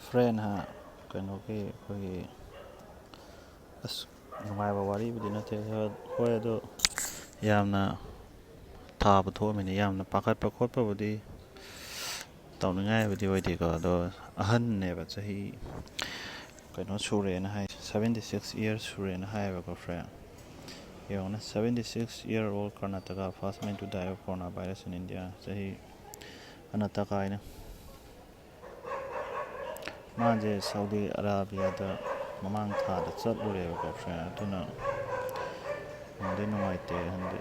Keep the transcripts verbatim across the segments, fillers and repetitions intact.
Friend ꯍꯥ, ꯀꯩꯅꯣꯒꯤ ꯑꯩꯈꯣꯏꯒꯤ, ꯑꯁ, ꯅꯨꯡꯉꯥꯏꯕ ꯋꯥꯔꯤꯕꯨꯗꯤ ꯅꯠꯇꯦ, ꯍꯣꯏ, ꯑꯗꯣ ꯌꯥꯝꯅ ꯊꯥꯕ ꯊꯣꯛꯑꯝꯃꯤꯅꯦ꯫ ꯌꯥꯝꯅ ꯄꯥꯈꯠꯄ ꯈꯣꯠꯄꯕꯨꯗꯤ ꯇꯧꯅꯤꯡꯉꯥꯏꯕꯨꯗꯤ ꯑꯣꯏꯗꯦꯀꯣ, ꯑꯗꯣ ꯑꯍꯟꯅꯦꯕ, ꯆꯍꯤ ꯀꯩꯅꯣ ꯁꯨꯔꯦꯅ ꯍꯥꯏ, seventy six years ꯁꯨꯔꯦꯅ ꯍꯥꯏꯌꯦꯕꯀꯣ, ꯐ꯭ꯔꯦꯟ꯫ ꯌꯦꯡꯉꯨꯅꯦ, seventy six year old Karnataka first man to die of coronavirus in India꯫ ꯆꯍꯤ ꯑꯅ ꯇꯀꯥꯏꯅ ꯃꯥꯁꯦ ꯁꯥꯎꯗꯤ ꯑꯔꯥꯕꯤꯌꯥꯗ ꯃꯃꯥꯡ ꯊꯥꯗ ꯆꯠꯂꯨꯔꯦꯕꯀꯣ, ꯐ꯭ꯔꯦꯟ꯫ ꯑꯗꯨꯅ ꯅꯨꯡꯗꯤ ꯅꯨꯡꯉꯥꯏꯇꯦ, ꯍꯟꯗꯤ꯫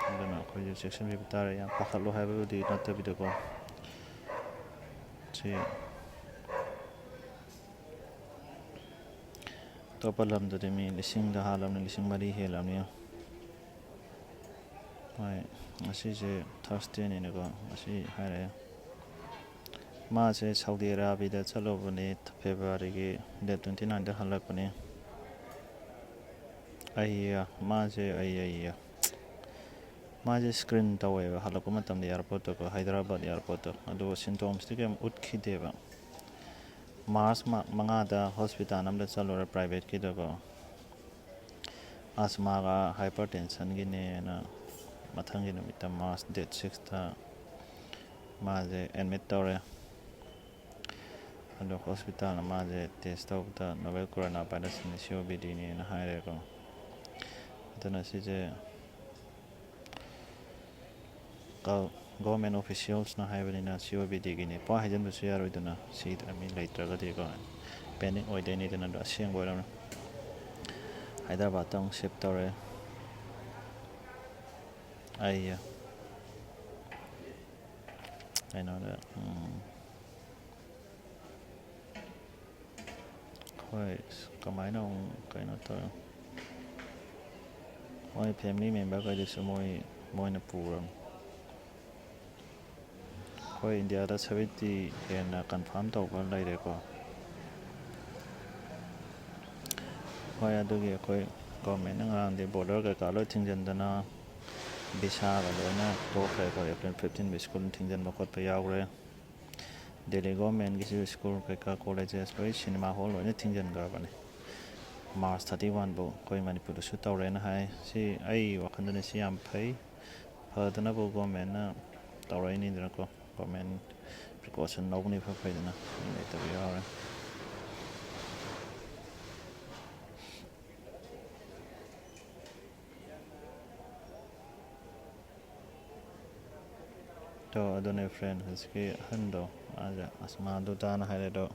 ꯑꯗꯨꯅ ꯑꯩꯈꯣꯏꯁꯨ ꯆꯦꯛꯁꯤꯟꯕꯤꯕ ꯇꯥꯔꯦ꯫ ꯌꯥꯝ ꯄꯥꯈꯠꯂꯨ ꯍꯥꯏꯕꯕꯨꯗꯤ ꯅꯠꯇꯕꯤꯗꯀꯣ꯫ ꯁꯤ ꯑꯇꯣꯞꯄ ꯂꯝꯗꯗꯤ ꯃꯤ ꯂꯤꯁꯤꯡꯗ ꯍꯥꯜꯂꯕꯅꯤ, ꯂꯤꯁꯤꯡ ꯃꯔꯤ ꯍꯦꯜꯂꯕꯅꯤ꯫ ꯍꯣꯏ, ꯉꯁꯤꯁꯦ ꯊꯔꯁꯗꯦꯅꯤꯅꯀꯣ, ꯉꯁꯤ ꯍꯥꯏꯔꯛꯑꯦ꯫ ꯃꯥꯁꯦ ꯁꯥꯎꯗꯤ ꯑꯔꯥꯕꯤꯌꯥꯗ ꯆꯠꯂꯨꯕꯅꯤ, ꯐꯦꯕ꯭ꯔꯨꯋꯥꯔꯤꯒꯤ ꯗꯦꯠ twenty nineꯗ ꯍꯜꯂꯛꯄꯅꯤ꯫ ꯑꯩꯌꯥ, ꯃꯥꯁꯦ, ꯑꯩ, ꯑꯩꯌꯥ꯫ ꯃꯥꯁꯦ ꯁ꯭ꯀ꯭ꯔꯤꯟ ꯇꯧꯋꯦꯕ ꯍꯜꯂꯛꯄ ꯃꯇꯝꯗ ꯑꯦꯌꯥꯔꯄꯣꯔꯠꯇꯀꯣ, ꯍꯥꯏꯗ꯭ꯔꯕꯥꯗ ꯑꯦꯌꯥꯔꯄꯣꯔꯠꯇ꯫ ꯑꯗꯨꯒ ꯁꯤꯝꯇꯣꯝꯁꯇꯤ ꯀꯩꯝ ꯎꯠꯈꯤꯗꯦꯕ꯫ ꯃꯥꯔꯆ ꯃ-, ꯃꯉꯥꯗ ꯍꯣꯁꯄꯤꯇꯥꯜ ꯑꯃꯗ ꯆꯠꯂꯨꯔꯦ, ꯄ꯭ꯔꯥꯏꯚꯦꯠꯀꯤꯗꯀꯣ꯫ ꯑꯁꯃꯥꯒ ꯍꯥꯏꯄꯔ ꯇꯦꯟꯁꯟꯒꯤꯅꯦꯅ ꯃꯊꯪꯒꯤ ꯅꯨꯃꯤꯠꯇ, ꯃꯥꯔꯆ ꯗꯦꯠ sixꯇ ꯃꯥꯁꯦ ꯑꯦꯗꯃꯤꯠ ꯇꯧꯔꯦ꯫ ꯑꯗꯣ ꯍꯣꯁꯄꯤꯇꯥꯜꯅ ꯃꯥꯁꯦ ꯇꯦꯁ ꯇꯧꯕꯗ ꯅꯣꯕꯦꯜ ꯀꯣꯔꯣꯅꯥ ꯚꯥꯏꯔꯁꯅꯤ, ꯁꯤ ꯑꯣ ꯚꯤ ꯗꯤꯅꯦꯅ ꯍꯥꯏꯔꯦꯀꯣ꯫ ꯑꯗꯨꯅ ꯁꯤꯁꯦ ꯒ-, ꯒꯣꯔꯃꯦꯟ ꯑꯣꯐꯤꯁꯤꯌꯦꯜꯁꯅ ꯍꯥꯏꯕꯅꯤꯅ ꯁꯤ ꯑꯣ ꯚꯤ ꯗꯤꯒꯤꯅꯤ ꯄꯨꯔꯥ ꯍꯥꯏꯖꯤꯟꯕꯁꯨ ꯌꯥꯔꯣꯏꯗꯅ, ꯁꯤꯗ ꯃꯤ ꯂꯩꯇ꯭ꯔꯒꯗꯤꯀꯣ꯫ ꯄꯦꯅꯤꯛ ꯑꯣꯏꯗꯣꯏꯅꯤꯗꯅ, ꯑꯗꯣ ꯑꯁꯦꯡꯕ ꯑꯣꯏꯔꯝꯃꯦ꯫ ꯍꯥꯏꯗ꯭ꯔꯕꯥꯠꯇ ꯑꯃꯨꯛ ꯁꯤꯞ ꯇꯧꯔꯦ꯫ ꯑꯩ ꯀꯩꯅꯣꯗ, ꯎꯝ, ꯍꯣꯏ, ꯑꯁ, ꯀꯃꯥꯏꯅ ꯑꯃꯨꯛ ꯀꯩꯅꯣ ꯇꯧꯔꯦ? ꯃꯣꯏ ꯐꯦꯃꯤꯂꯤ ꯃꯦꯝꯕꯔꯈꯩꯗꯨꯁꯨ ꯃꯣꯏ, ꯃꯣꯏꯅ ꯄꯨꯔꯕꯅꯤ꯫ ꯑꯩꯈꯣꯏ ꯏꯟꯗꯤꯌꯥꯗ seventy ꯍꯦꯟꯅ ꯀꯟꯐꯥꯔꯝ ꯇꯧꯕ ꯂꯩꯔꯦꯀꯣ꯫ ꯍꯣꯏ, ꯑꯗꯨꯒꯤ ꯑꯩꯈꯣꯏ ꯒꯣꯔꯃꯦꯟꯅ ꯉꯔꯥꯡꯗꯤ ꯕꯣꯔꯗꯔ ꯀꯩꯀꯥ ꯂꯣꯏ ꯊꯤꯡꯖꯤꯟꯗꯅ, ꯚꯤꯁꯥꯒ ꯂꯣꯏꯅ ꯇꯣꯛꯈ꯭ꯔꯦꯀꯣ꯫ ꯑꯦꯄ꯭ꯔꯤꯜ fifteen ꯁ꯭ꯀꯨꯜ ꯊꯤꯡꯖꯤꯟꯕ ꯈꯣꯠꯄ ꯌꯥꯎꯈ꯭ꯔꯦ꯫ ꯗꯦꯜꯂꯤ ꯒꯣꯔꯃꯦꯟꯒꯤꯁꯨ ꯁ꯭ꯀꯨꯜ ꯀꯩꯀꯥ, ꯀꯣꯂꯦꯖꯦꯁ ꯂꯣꯏ, ꯁꯤꯅꯦꯃꯥ ꯍꯣꯜ ꯂꯣꯏꯅ ꯊꯤꯡꯖꯤꯟꯈ꯭ꯔꯕꯅꯤ꯫ ꯃꯥꯔꯆ ꯊꯥꯔꯇꯤ ꯋꯥꯟꯐꯧ ꯑꯩꯈꯣꯏ ꯃꯅꯤꯄꯨꯔꯗꯁꯨ ꯇꯧꯔꯦꯅ ꯍꯥꯏ꯫ ꯁꯤ ꯑꯩ ꯋꯥꯈꯜꯗꯅ ꯁꯤ ꯌꯥꯝ ꯐꯩ꯫ ꯐꯗꯅꯕ ꯒꯣꯔꯃꯦꯟꯅ ꯇꯧꯔꯛꯏꯅꯤꯗꯅꯀꯣ꯫ ꯒꯣꯔꯃꯦꯟ ꯄ꯭ꯔꯤꯀꯣꯁꯟ ꯂꯧꯕꯅꯤ ꯐ ꯐꯩꯗꯅ, ꯃꯤ ꯂꯩꯇꯕ ꯌꯥꯎꯔꯦ꯫ ꯑꯗꯣ ꯑꯗꯨꯅꯦ ꯐ꯭ꯔꯦꯟ, ꯍꯧꯖꯤꯛꯀꯤ ꯑꯍꯟꯗꯣ, ꯃꯥꯁꯦ ꯑꯁ ꯃꯥ ꯑꯗꯨ ꯇꯥꯅ ꯍꯥꯏꯔꯦ ꯑꯗꯣ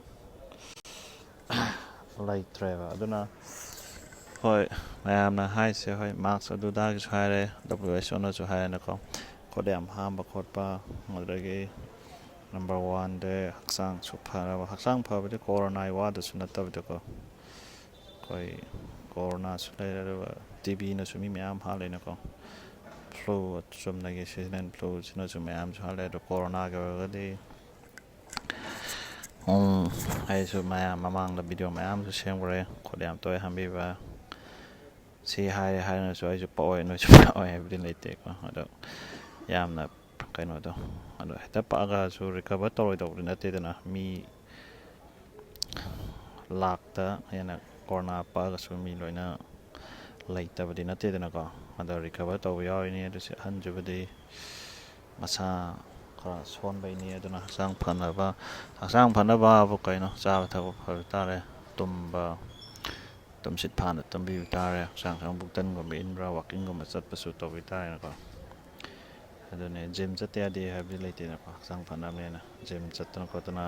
ꯂꯩꯇ꯭ꯔꯦꯕ꯫ ꯑꯗꯨꯅ ꯍꯣꯏ, ꯃꯌꯥꯝꯅ ꯍꯥꯏꯁꯦ, ꯍꯣꯏ, ꯃꯥꯛꯁ ꯑꯗꯨꯗꯥꯒꯤꯁꯨ ꯍꯥꯏꯔꯦ, ꯗꯕ꯭ꯂꯤꯎ ꯑꯩꯆ ꯑꯣꯅꯁꯨ ꯍꯥꯏꯔꯦꯅꯀꯣ, ꯈꯨꯠ ꯌꯥꯝ ꯍꯥꯝꯕ ꯈꯣꯠꯄ, ꯑꯗꯨꯗꯒꯤ ꯅꯝꯕꯔ ꯋꯥꯟꯗ ꯍꯛꯆꯥꯡꯁꯨ ꯐꯅꯕ, ꯍꯛꯆꯥꯡ ꯐꯕꯗꯤ ꯀꯣꯔꯣꯅꯥꯒꯤ ꯋꯥꯗꯁꯨ ꯅꯠꯇꯕꯤꯗꯀꯣ, ꯑꯩꯈꯣꯏ ꯀꯣꯔꯣꯅꯥꯁꯨ ꯂꯩꯔꯦ, ꯑꯗꯨꯒ ꯇꯤ ꯕꯤꯅꯁꯨ ꯃꯤ ꯃꯌꯥꯝ ꯍꯥꯠꯂꯦꯅꯀꯣ, ꯐ꯭ꯂꯨ, ꯆꯨꯝꯅꯒꯤ ꯁꯤꯖꯅꯦꯜ ꯐ꯭ꯂꯨꯁꯤꯅꯁꯨ ꯃꯌꯥꯝꯁꯨ ꯍꯥꯠꯂꯦ꯫ ꯑꯗꯣ ꯀꯣꯔꯣꯅꯥꯒꯤ ꯑꯣꯏꯔꯒꯗꯤ ꯎꯝ, ꯑꯩꯁꯨ ꯃꯌꯥꯝ ꯃꯃꯥꯡꯗ ꯚꯤꯗꯤꯑꯣ ꯃꯌꯥꯝꯁꯨ ꯁꯦꯝꯈ꯭ꯔꯦ, ꯈꯨꯠ ꯌꯥꯝ ꯇꯣꯏ ꯍꯥꯝꯕꯤꯕ꯫ ꯁꯤ ꯍꯥꯏꯔꯦ ꯍꯥꯏꯅꯁꯨ ꯑꯩꯁꯨ ꯄꯛꯑꯣꯏ, ꯅꯣꯏꯁꯨ ꯄꯛꯑꯣꯏ ꯍꯥꯏꯕꯗꯤ ꯂꯩꯇꯦꯀꯣ꯫ ꯑꯗꯣ ꯌꯥꯝꯅ ꯀꯩꯅꯣꯗꯣ, ꯑꯗꯣ ꯍꯦꯛꯇ ꯄꯛꯑꯒꯁꯨ ꯔꯤꯀꯚꯔ ꯇꯧꯔꯣꯏꯗꯧꯕꯗꯤ ꯅꯠꯇꯦꯗꯅ꯫ ꯃꯤ ꯂꯥꯛꯇ ꯍꯦꯟꯅ ꯀꯣꯔꯣꯅꯥ ꯄꯛꯑꯒꯁꯨ ꯃꯤ ꯂꯣꯏꯅ ꯂꯩꯇꯕꯗꯤ ꯅꯠꯇꯦꯗꯅꯀꯣ꯫ ꯑꯗꯣ ꯔꯤꯀꯚꯔ ꯇꯧꯕ ꯌꯥꯎꯔꯤꯅꯤ꯫ ꯑꯗꯨꯁꯨ ꯑꯍꯟꯁꯤꯕꯨꯗꯤ ꯃꯁꯥ ꯈꯔ ꯁꯣꯟꯕꯩꯅꯤ꯫ ꯑꯗꯨꯅ ꯍꯛꯆꯥꯡ ꯐꯅꯕ, ꯍꯛꯆꯥꯡ ꯐꯅꯕ ꯍꯥꯏꯕꯨ ꯀꯩꯅꯣ? ꯆꯥꯕ ꯊꯛꯄ ꯐꯕ ꯇꯥꯔꯦ, ꯇꯨꯝꯕ, ꯇꯨꯝꯁꯤꯠ ꯐꯥꯅ ꯇꯨꯝꯕꯤꯕ ꯇꯥꯔꯦ, ꯍꯛꯆꯥꯡ ꯁꯥꯖꯦꯜ ꯇꯟꯒꯨꯝꯕ ꯏꯟꯕ꯭ꯔꯥ, ꯋꯥꯛꯀꯤꯡꯒꯨꯝꯕ ꯆꯠꯄꯁꯨ ꯇꯧꯕꯤ ꯇꯥꯔꯦꯅꯀꯣ꯫ ꯑꯗꯨꯅꯦ, ꯖꯤꯝ ꯆꯠꯇ ꯌꯥꯗꯦ ꯍꯥꯏꯕꯗꯤ ꯂꯩꯇꯦꯅꯀꯣ꯫ ꯍꯛꯆꯥꯡ ꯐꯅꯕꯅꯦꯅ ꯖꯤꯝ ꯆꯠꯇꯅ ꯈꯣꯠꯇꯅ,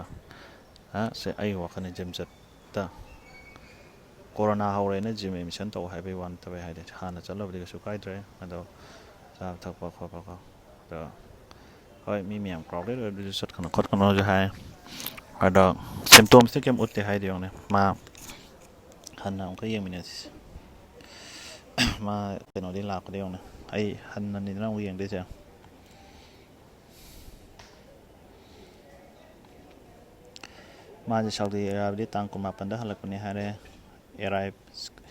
ꯑ, ꯁꯦ ꯑꯩꯒꯤ ꯋꯥꯈꯜꯅꯤ꯫ ꯖꯤꯝ ꯆꯠꯇ, ꯀꯣꯔꯣꯅꯥ ꯍꯧꯔꯦꯅ ꯖꯤꯝ ꯑꯦꯗꯃꯤꯁꯟ ꯇꯧ ꯍꯥꯏꯕꯒꯤ ꯋꯥ ꯅꯠꯇꯕ, ꯍꯥꯏꯗꯤ ꯍꯥꯟꯅ ꯆꯠꯂꯕꯗꯤ ꯀꯩꯁꯨ ꯀꯥꯏꯗ꯭ꯔꯦ꯫ ꯑꯗꯣ ꯆꯥꯕ ꯊꯛꯄ ꯈꯣꯠꯄꯀꯣ, ꯑꯗꯣ ꯍꯣꯏ, ꯃꯤ ꯃꯌꯥꯝ ꯀ꯭ꯔꯥꯎꯗꯦꯠ ꯑꯣꯏꯕꯗꯨꯁꯨ ꯆꯠꯀꯅꯨ ꯈꯣꯠꯀꯅꯨꯁꯨ ꯍꯥꯏ꯫ ꯑꯗꯣ ꯁꯤꯝꯇꯣꯝꯁꯇꯤ ꯀꯩꯝ ꯎꯠꯇꯦ ꯍꯥꯏꯗꯤ ꯌꯦꯡꯉꯨꯅꯦ꯫ ꯃꯥ ꯍꯟꯅ ꯑꯃꯨꯛꯀ ꯌꯦꯡꯃꯤꯟꯅꯁꯤ꯫ ꯃꯥ ꯀꯩꯅꯣꯗꯤ ꯂꯥꯛꯄꯗꯤ ꯌꯦꯡꯉꯨꯅꯦ꯫ ꯑꯩ ꯍꯟꯅꯅꯤꯗꯅ ꯑꯃꯨꯛ ꯌꯦꯡꯗꯣꯏꯁꯦ꯫ ꯃꯥꯁꯦ ꯁꯥꯎꯗꯤ ꯑꯔꯥꯕꯤꯌꯥꯗꯤ ꯇꯥꯡ ꯀꯨꯟꯃꯥꯄꯟꯗ ꯍꯜꯂꯛꯄꯅꯦ ꯍꯥꯏꯔꯦ꯫ ꯑꯦꯔꯥꯏꯞ,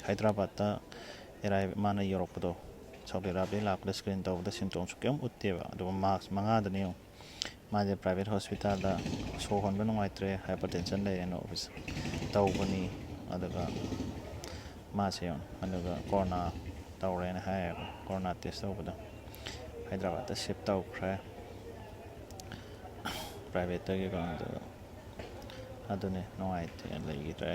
ꯍꯥꯏꯗ꯭ꯔꯕꯥꯠꯇ ꯑꯦꯔꯥꯏꯞ ꯃꯥꯅ ꯌꯧꯔꯛꯄꯗꯣ, ꯁꯥꯎꯗꯤ ꯑꯔꯥꯕꯤꯌꯥꯗꯒꯤ ꯂꯥꯛꯄꯗ ꯁ꯭ꯀ꯭ꯔꯤꯟ ꯇꯧꯕꯗ ꯁꯤꯝꯇꯣꯝꯁꯨ ꯀꯩꯝ ꯎꯠꯇꯦꯕ꯫ ꯑꯗꯨꯒ ꯃꯥꯔꯆ ꯃꯉꯥꯗꯅꯤ ꯌꯦꯡꯉꯨ, ꯃꯥꯁꯦ private hospitalꯗ ꯁꯣꯔ ꯍꯣꯟꯕ ꯅꯨꯡꯉꯥꯏꯇ꯭ꯔꯦ, hypertension ꯂꯩꯔꯦꯅ ꯑꯣꯐꯤꯁ ꯇꯧꯕꯅꯤ꯫ ꯑꯗꯨꯒ ꯃꯥꯁꯦ ꯌꯦꯡꯉꯣ, ꯑꯗꯨꯒ ꯀꯣꯔꯣꯅꯥ ꯇꯧꯔꯦꯅ ꯍꯥꯏꯌꯦꯕ꯫ ꯀꯣꯔꯣꯅꯥ ꯇꯦꯁ ꯇꯧꯕꯗꯣ ꯍꯥꯏꯗ꯭ꯔꯕꯥꯠꯇ ꯁꯤꯞ ꯇꯧꯈ꯭ꯔꯦ, ꯄ꯭ꯔꯥꯏꯚꯦꯠꯇꯒꯤꯀꯣ꯫ ꯑꯗꯨꯒ ꯑꯗꯨꯅꯤ, ꯅꯨꯡꯉꯥꯏꯇꯦ, ꯂꯩꯈꯤꯗ꯭ꯔꯦ꯫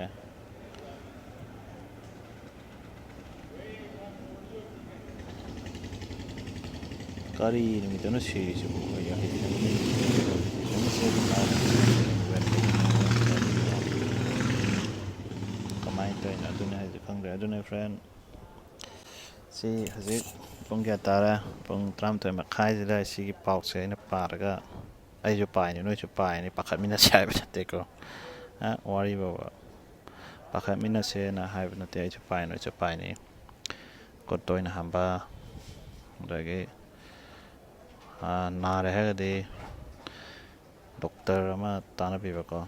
ꯀꯔꯤ ꯅꯨꯃꯤꯠꯇꯅꯣ ꯁꯤꯔꯤꯁꯤꯕꯨ? ꯑꯩ ꯌꯥꯝ ꯀꯃꯥꯏꯅ ꯇꯧꯔꯤꯅꯣ? ꯑꯗꯨꯅꯦ ꯍꯥꯏꯁꯦ, ꯈꯪꯗ꯭ꯔꯦ꯫ ꯑꯗꯨꯅꯦ friend, ꯁꯤ ꯍꯧꯖꯤꯛ ꯄꯨꯡ ꯀꯌꯥ ꯇꯥꯔꯦ? ꯄꯨꯡ ꯇꯔꯥꯃꯥꯊꯣꯏ ꯃꯈꯥꯏꯁꯤꯗ ꯁꯤꯒꯤ ꯄꯥꯎꯁꯦ ꯑꯩꯅ ꯄꯥꯔꯒ, ꯑꯩꯁꯨ ꯄꯥꯏꯅꯤ, ꯅꯣꯏꯁꯨ ꯄꯥꯏꯅꯤ, ꯄꯥꯈꯠꯃꯤꯟꯅꯁꯦ ꯍꯥꯏꯕ ꯅꯠꯇꯦꯀꯣ꯫ ꯑ, ꯋꯥꯔꯤ ꯐꯥꯎꯕ ꯄꯥꯈꯠꯃꯤꯟꯅꯁꯦꯅ ꯍꯥꯏꯕ ꯅꯠꯇꯦ, ꯑꯩꯁꯨ ꯄꯥꯏ, ꯅꯣꯏꯁꯨ ꯄꯥꯏꯅꯤ꯫ ꯈꯨꯠ ꯇꯣꯏꯅ ꯍꯥꯝꯕ, ꯑꯗꯒꯤ, ꯑ, ꯅꯥꯔꯦ ꯍꯥꯏꯔꯒꯗꯤ ꯗꯣꯛꯇꯔ ꯑꯃ ꯇꯥꯟꯅꯕꯤꯕꯀꯣ꯫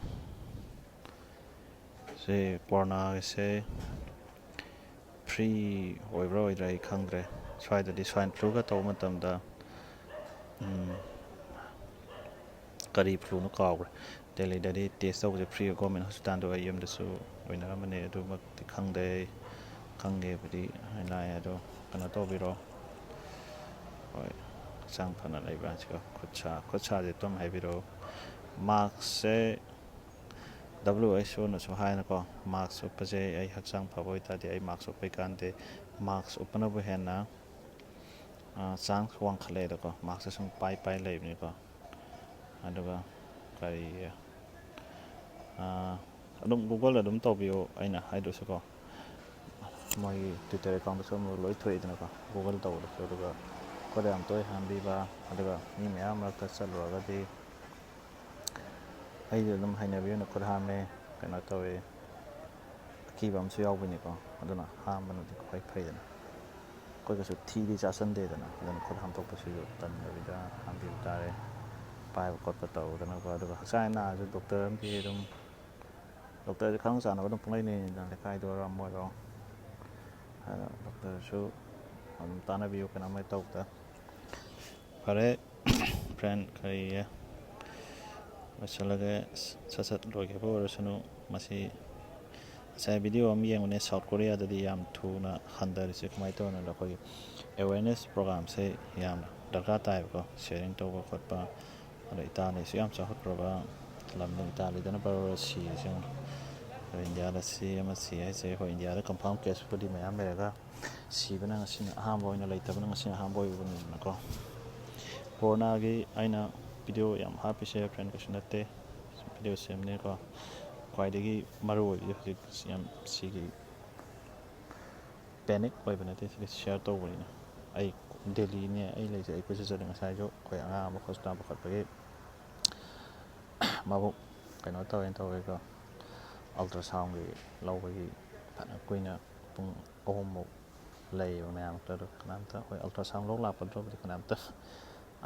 ꯁꯤ ꯀꯣꯔꯣꯅꯥꯒꯤꯁꯦ free ꯑꯣꯏꯕ꯭ꯔꯥ ꯑꯣꯏꯗ꯭ꯔꯥ ꯑꯩ ꯈꯪꯗ꯭ꯔꯦ꯫ ꯁ꯭ꯋꯥꯏꯗꯗꯤ swine fluꯒ ꯇꯧꯕ ꯃꯇꯝꯗ, ꯎꯝ, ꯀꯔꯤ fluꯅꯣ ꯀꯥꯎꯈ꯭ꯔꯦ, ꯗꯦꯜꯂꯤꯗꯗꯤ ꯇꯦꯁ ꯇꯧꯕꯁꯦ free, government hospitalꯗꯣ꯫ ꯑꯩ ꯌꯨꯝꯗꯁꯨ ꯑꯣꯏꯅꯔꯝꯕꯅꯦ, ꯑꯗꯨꯃꯛꯇꯤ ꯈꯪꯗꯦ꯫ ꯈꯪꯒꯦꯕꯨꯗꯤ ꯂꯥꯛꯑꯦ, ꯑꯗꯣ ꯀꯩꯅꯣ ꯇꯧꯕꯤꯔꯣ꯫ ꯍꯣꯏ, ꯍꯛꯆꯥꯡ ꯐꯅ ꯂꯩꯕ ꯍꯥꯏꯁꯤꯀꯣ, ꯈꯨꯠ ꯁꯥ, ꯈꯨꯠ ꯁꯥꯁꯦ ꯑꯗꯨꯝ ꯍꯥꯏꯕꯤꯔꯛꯑꯣ꯫ Maskꯁꯦ W H Oꯅꯁꯨ ꯍꯥꯏꯅꯀꯣ, mask ꯎꯞꯄꯁꯦ, ꯑꯩ ꯍꯛꯆꯥꯡ ꯐꯕ ꯑꯣꯏꯇꯥꯔꯗꯤ ꯑꯩ mask ꯎꯞꯄꯩ ꯀꯥꯟꯗꯦ꯫ Mask ꯎꯞꯄꯅꯕꯨ ꯍꯦꯟꯅ, ꯑ, chance ꯋꯥꯡꯈꯠꯂꯦꯗꯀꯣ, maskꯁꯦ ꯁꯨꯝ ꯄꯥꯏ ꯄꯥꯏ ꯂꯩꯕꯅꯤꯀꯣ꯫ ꯑꯗꯨꯒ ꯀꯔꯤ, ꯑ, ꯑꯗꯨꯝ Google ꯑꯗꯨꯝ ꯇꯧꯕꯤꯌꯨ, ꯑꯩꯅ ꯍꯥꯏꯗ꯭ꯔꯁꯨꯀꯣ꯫ ꯃꯣꯏꯒꯤ Twitter accountꯗꯁꯨ ꯑꯃꯨꯛ ꯂꯣꯏ ꯊꯣꯛꯏꯗꯅꯀꯣ, Google ꯇꯧꯕꯗꯁꯨ꯫ ꯑꯗꯨꯒ ꯈꯨꯠ ꯌꯥꯝ ꯇꯣꯏ ꯍꯥꯝꯕꯤꯕ, ꯑꯗꯨꯒ ꯃꯤ ꯃꯌꯥꯝ ꯃꯔꯛꯇ ꯆꯠꯂꯨꯔꯒꯗꯤ, ꯑꯩꯗꯤ ꯑꯗꯨꯝ ꯍꯩꯅꯕꯤ ꯑꯣꯏꯅ ꯈꯨꯠ ꯍꯥꯝꯃꯦ, ꯀꯩꯅꯣ ꯇꯧꯋꯦ, ꯑꯀꯤꯕ ꯑꯃꯁꯨ ꯌꯥꯎꯕꯅꯤꯀꯣ꯫ ꯑꯗꯨꯅ ꯍꯥꯝꯕꯅꯗꯤ ꯈ꯭ꯋꯥꯏ ꯐꯩꯗꯅ꯫ ꯑꯩꯈꯣꯏ ꯀꯩꯁꯨ ꯊꯤꯗꯤ ꯆꯥꯁꯟꯗꯦꯗꯅ, ꯑꯗꯨꯅ ꯈꯨꯠ ꯍꯥꯝꯗꯣꯛꯄꯁꯤꯁꯨ ꯇꯟꯗꯕꯤꯗ ꯍꯥꯝꯕꯤꯕ ꯇꯥꯔꯦ꯫ ꯄꯥꯏꯕ ꯈꯣꯠꯄ ꯇꯧꯗꯅꯀꯣ꯫ ꯑꯗꯨꯒ ꯍꯛꯆꯥꯡ ꯅꯥꯔꯁꯨ ꯗꯣꯛꯇꯔ ꯑꯃꯗꯤ ꯑꯗꯨꯝ, ꯗꯣꯛꯇꯔꯁꯦ ꯈꯪꯅ ꯆꯥꯟꯅꯕ ꯑꯗꯨꯝ ꯄꯨꯡꯂꯩ ꯂꯩꯅꯤꯗꯅ, ꯂꯩꯀꯥꯏꯗ ꯑꯣꯏꯔꯣ ꯑꯃ ꯑꯣꯏꯔꯣ꯫ ꯑꯗꯨꯅ ꯗꯣꯛꯇꯔꯁꯨ ꯑꯗꯨꯝ ꯇꯥꯟꯅꯕꯤꯌꯨ, ꯀꯩꯅꯣꯝꯃ ꯇꯧꯕꯗ꯫ ꯐꯔꯦ friend, ꯀꯔꯤ, ꯂꯣꯏꯁꯤꯜꯂꯒꯦ꯫ ꯁꯠ ꯁꯠ ꯂꯣꯏꯈꯤꯕ ꯑꯣꯏꯔꯁꯅꯨ꯫ ꯃꯁꯤ ꯉꯁꯥꯏ ꯚꯤꯗꯤꯑꯣ ꯑꯃ ꯌꯦꯡꯕꯅꯦ, ꯁꯥꯎꯠ ꯀꯣꯔꯤꯌꯥꯗꯗꯤ ꯌꯥꯝ ꯊꯨꯅ ꯍꯟꯊꯔꯤꯁꯦ ꯀꯃꯥꯏꯅ ꯇꯧꯔꯤꯅꯣꯗ, ꯑꯩꯈꯣꯏꯒꯤ ꯑꯦꯋꯦꯔꯅꯦꯁ ꯄ꯭ꯔꯣꯒꯥꯝꯁꯦ ꯌꯥꯝꯅ ꯗꯔꯀꯥꯔ ꯇꯥꯏꯕꯀꯣ, ꯁꯤꯌꯔꯤꯡ ꯇꯧꯕ ꯈꯣꯠꯄ꯫ ꯑꯗꯣ ꯏꯇꯥꯂꯤꯁꯨ ꯌꯥꯝ ꯆꯥꯎꯈꯠꯈ꯭ꯔꯕ ꯂꯝꯅꯤ, ꯏꯇꯥꯂꯤꯗꯅ ꯕꯔꯣ ꯁꯤꯔꯤꯁꯦ ꯌꯦꯡꯉꯣ꯫ ꯑꯗꯣ ꯏꯟꯗꯤꯌꯥꯗ ꯁꯤ ꯑꯃ ꯁꯤ ꯍꯥꯏꯁꯦ, ꯑꯩꯈꯣꯏ ꯏꯟꯗꯤꯌꯥꯗ ꯀꯟꯐꯥꯔꯝ ꯀꯦꯁꯄꯨꯗꯤ ꯃꯌꯥꯝ ꯂꯩꯔꯒ, ꯁꯤꯕꯅ ꯉꯁꯤꯅ ꯑꯍꯥꯟꯕ ꯑꯣꯏꯅ, ꯂꯩꯇꯕꯅ ꯉꯁꯤꯅ ꯑꯍꯥꯟꯕ ꯑꯣꯏꯕꯅꯤꯗꯅꯀꯣ꯫ ꯀꯣꯔꯣꯅꯥꯒꯤ ꯑꯩꯅ ꯚꯤꯗꯤꯑꯣ ꯌꯥꯝ ꯍꯥꯞꯄꯤꯁꯦ, ꯐ꯭ꯔꯦꯟ, ꯀꯩꯁꯨ ꯅꯠꯇꯦ, ꯚꯤꯗꯤꯑꯣ ꯁꯦꯝꯕꯅꯤꯀꯣ꯫ ꯈ꯭ꯋꯥꯏꯗꯒꯤ ꯃꯔꯨ ꯑꯣꯏꯕꯗꯤ ꯍꯧꯖꯤꯛ ꯌꯥꯝ ꯁꯤꯒꯤ ꯄꯦꯅꯤꯛ ꯑꯣꯏꯕ ꯅꯠꯇꯦ, ꯁꯤꯗꯤ ꯁꯤꯌꯔ ꯇꯧꯕꯅꯤꯅ꯫ ꯑꯩ ꯗꯦꯜꯂꯤꯅꯦ ꯑꯩ ꯂꯩꯁꯦ, ꯑꯩ ꯀꯣꯏꯆꯠ ꯆꯠꯂꯦ꯫ ꯉꯁꯥꯏꯁꯨ ꯑꯩꯈꯣꯏ ꯑꯉꯥꯡ ꯑꯃ ꯍꯣꯁꯄꯤꯇꯥꯜ ꯄꯨꯈꯠꯄꯒꯤ ꯃꯕꯨꯛ ꯀꯩꯅꯣ ꯇꯧꯋꯦꯅ ꯇꯧꯋꯦꯀꯣ, ꯑꯜꯇ꯭ꯔꯥꯁꯥꯎꯟꯒꯤ ꯂꯧꯕꯒꯤ ꯐꯅ ꯀꯨꯏꯅ, ꯄꯨꯡ ꯑꯍꯨꯝꯃꯨꯛ ꯂꯩꯌꯦꯕ ꯃꯌꯥꯝ꯫ ꯑꯗꯨ ꯀꯅꯥꯝꯇ, ꯑꯩꯈꯣꯏ ꯑꯜꯇ꯭ꯔꯥꯁꯥꯎꯟ ꯂꯧ ꯂꯥꯛꯄꯗꯨꯕꯨꯗꯤ ꯀꯅꯥꯝꯇ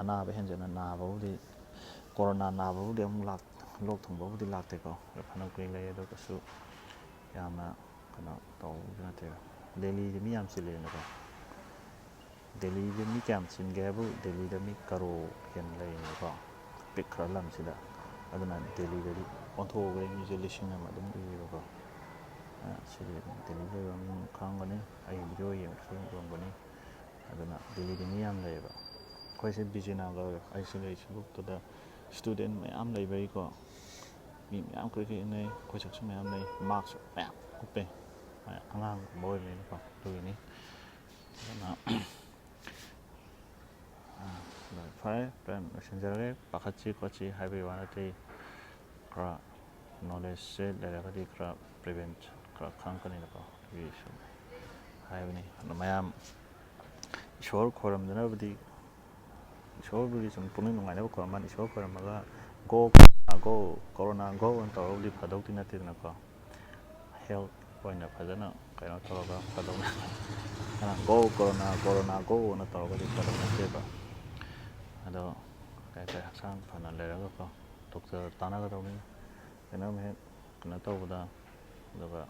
ꯑꯅꯥꯕ ꯍꯦꯟꯖꯟꯅ ꯅꯥꯕꯕꯨꯗꯤ, ꯀꯣꯔꯣꯅꯥ ꯅꯥꯕꯕꯨꯗꯤ ꯑꯃꯨꯛ ꯂꯥꯛ-, ꯂꯣꯛ ꯊꯨꯡꯕꯕꯨꯗꯤ ꯂꯥꯛꯇꯦꯀꯣ꯫ ꯑꯗꯣ ꯐꯅ ꯀꯨꯏꯅ ꯂꯩ, ꯑꯗꯨ ꯀꯩꯁꯨ ꯌꯥꯝꯅ ꯀꯩꯅꯣ ꯇꯧꯕꯗꯤ ꯅꯠꯇꯦꯕ꯫ ꯗꯦꯜꯂꯤꯗꯤ ꯃꯤ ꯌꯥꯝ ꯆꯤꯜꯂꯦꯅꯀꯣ꯫ ꯗꯦꯜꯂꯤꯗ ꯃꯤ ꯀꯌꯥꯝ ꯆꯤꯟꯒꯦ ꯍꯥꯏꯕꯨ, ꯗꯦꯜꯂꯤꯗ ꯃꯤ ꯀꯔꯣꯔ ꯍꯦꯟꯅ ꯂꯩꯔꯤꯅꯦꯀꯣ, ꯄꯤꯛꯈ꯭ꯔ ꯂꯝꯁꯤꯗ꯫ ꯑꯗꯨꯅ ꯗꯦꯜꯂꯤꯗꯗꯤ ꯑꯣꯟꯊꯣꯛꯑꯒ ꯃꯤꯁꯦ ꯂꯤꯁꯤꯡ ꯑꯃ ꯑꯗꯨꯝ ꯎꯏꯌꯦꯕꯀꯣ꯫ ꯑ, ꯁꯤꯗꯤ ꯗꯦꯜꯂꯤꯗ ꯂꯩꯕ ꯃꯤ ꯈꯪꯉꯝꯒꯅꯤ, ꯑꯩ ꯚꯤꯗꯤꯑꯣ ꯌꯦꯡꯕꯁꯨ ꯑꯗꯨꯝ ꯎꯔꯝꯒꯅꯤ꯫ ꯑꯗꯨꯅ ꯗꯦꯜꯂꯤꯗꯤ ꯃꯤ ꯌꯥꯝ ꯂꯩꯌꯦꯕ꯫ ꯑꯩꯈꯣꯏꯁꯦ ꯕꯤꯖꯦꯅꯒꯔ, ꯑꯩꯁꯦ ꯂꯩꯔꯤꯁꯤꯕꯨꯛꯇꯨꯗ ꯁ꯭ꯇꯨꯗꯦꯟ ꯃꯌꯥꯝ ꯂꯩꯕꯩꯀꯣ, ꯃꯤ ꯃꯌꯥꯝ ꯀ꯭ꯔꯤꯛ ꯀ꯭ꯔꯤꯛ ꯏꯟꯅꯩ, ꯑꯩꯈꯣꯏ ꯁꯛꯁꯨ ꯃꯌꯥꯝ ꯂꯩ, ꯃꯥꯛꯁꯁꯨ ꯃꯌꯥꯝ ꯎꯞꯄꯦ, ꯑꯉꯥꯡꯒꯨꯝꯕ ꯑꯣꯏꯕꯅꯤꯅꯀꯣ꯫ ꯑꯗꯨꯒꯤꯅꯤ꯫ ꯑꯗꯨꯅ ꯑ, ꯂꯣꯏ ꯐꯔꯦ, ꯐꯔꯦ, ꯂꯣꯏꯁꯤꯟꯖꯔꯒꯦ꯫ ꯄꯥꯈꯠꯁꯤ ꯈꯣꯠꯁꯤ ꯍꯥꯏꯕꯒꯤ ꯋꯥ ꯅꯠꯇꯦ, ꯈꯔ ꯅꯣꯂꯦꯖꯁꯦ ꯂꯩꯔꯒꯗꯤ ꯈꯔ ꯄ꯭ꯔꯤꯚꯦꯟ ꯈꯔ ꯈꯪꯉꯛꯀꯅꯤꯅꯀꯣ, ꯑꯗꯨꯒꯤ ꯁꯨꯝ ꯍꯥꯏꯕꯅꯤ꯫ ꯑꯗꯣ ꯃꯌꯥꯝ ꯏꯁꯣꯔ ꯈꯣꯏꯔꯝꯗꯅꯕꯗꯤ, ꯏꯁꯣꯔꯕꯨꯗꯤ ꯁꯨꯝ ꯄꯨꯛꯅꯤꯡ ꯅꯨꯡꯉꯥꯏꯅꯕ ꯈꯣꯏꯔꯝꯕꯅꯤ꯫ ꯏꯁꯣꯔ ꯈꯣꯏꯔꯝꯃꯒ "Go corona go, corona go" ꯑꯅ ꯇꯧꯔꯒꯕꯨꯗꯤ ꯐꯗꯧꯗꯤ ꯅꯠꯇꯦꯗꯅꯀꯣ꯫ ꯍꯦꯜꯊ ꯑꯣꯏꯅ ꯐꯖꯅ ꯀꯩꯅꯣ ꯇꯧꯔꯒ ꯐꯗꯧꯅꯦ꯫ "Go corona, corona go" ꯑꯅ ꯇꯧꯔꯒꯗꯤ ꯐꯗꯧ ꯅꯠꯇꯦꯕ꯫ ꯑꯗꯣ ꯀꯩ ꯍꯥꯏꯇꯥꯔꯦ, ꯍꯛꯆꯥꯡ ꯐꯅ ꯂꯩꯔꯒꯀꯣ, ꯗꯣꯛꯇꯔ ꯇꯥꯟꯅꯒꯗꯧꯅꯤ꯫ ꯀꯩꯅꯣꯝ ꯍꯦꯛ ꯀꯩꯅꯣ ꯇꯧꯕꯗ꯫ ꯑꯗꯨꯒ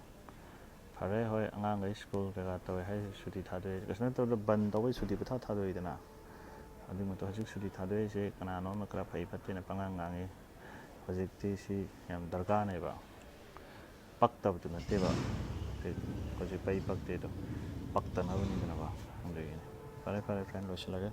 ꯐꯔꯦ, ꯍꯣꯏ, ꯑꯉꯥꯡꯈꯩ ꯁ꯭ꯀꯨꯜ ꯀꯩꯀꯥ ꯇꯧꯋꯦ ꯍꯥꯏꯁꯦ, ꯁꯨꯇꯤ ꯊꯥꯗꯣꯛꯑꯦ, ꯀꯩꯁꯨ ꯅꯠꯇꯕꯗ ꯕꯟ ꯇꯧꯕꯩ ꯁꯨꯇꯤ ꯄꯨꯊꯥ ꯊꯥꯗꯣꯛꯏꯗꯅ꯫ ꯑꯗꯨꯒꯤ ꯃꯇꯨꯡ ꯍꯧꯖꯤꯛ ꯁꯨꯇꯤ ꯊꯥꯗꯣꯛꯏꯁꯦ ꯀꯅꯥꯅꯣꯝꯅ ꯈꯔ ꯐꯩ ꯐꯠꯇꯦꯅ ꯄꯉꯥꯡ ꯉꯥꯡꯉꯤ꯫ ꯍꯧꯖꯤꯛꯇꯤ ꯁꯤ ꯌꯥꯝ ꯗꯔꯀꯥꯔꯅꯦꯕ꯫ ꯄꯛꯇꯕꯗꯨ ꯅꯠꯇꯦꯕ꯫ ꯍꯧꯖꯤꯛ ꯄꯩ ꯄꯛꯇꯦꯗꯣ ꯄꯛꯇꯅꯕꯅꯤꯗꯅꯕ꯫ ꯑꯗꯨꯒꯤꯅꯤ꯫ ꯐꯔꯦ, ꯐꯔꯦ, ꯐ꯭ꯔꯦꯟ, ꯂꯣꯏꯁꯤꯜꯂꯒꯦ꯫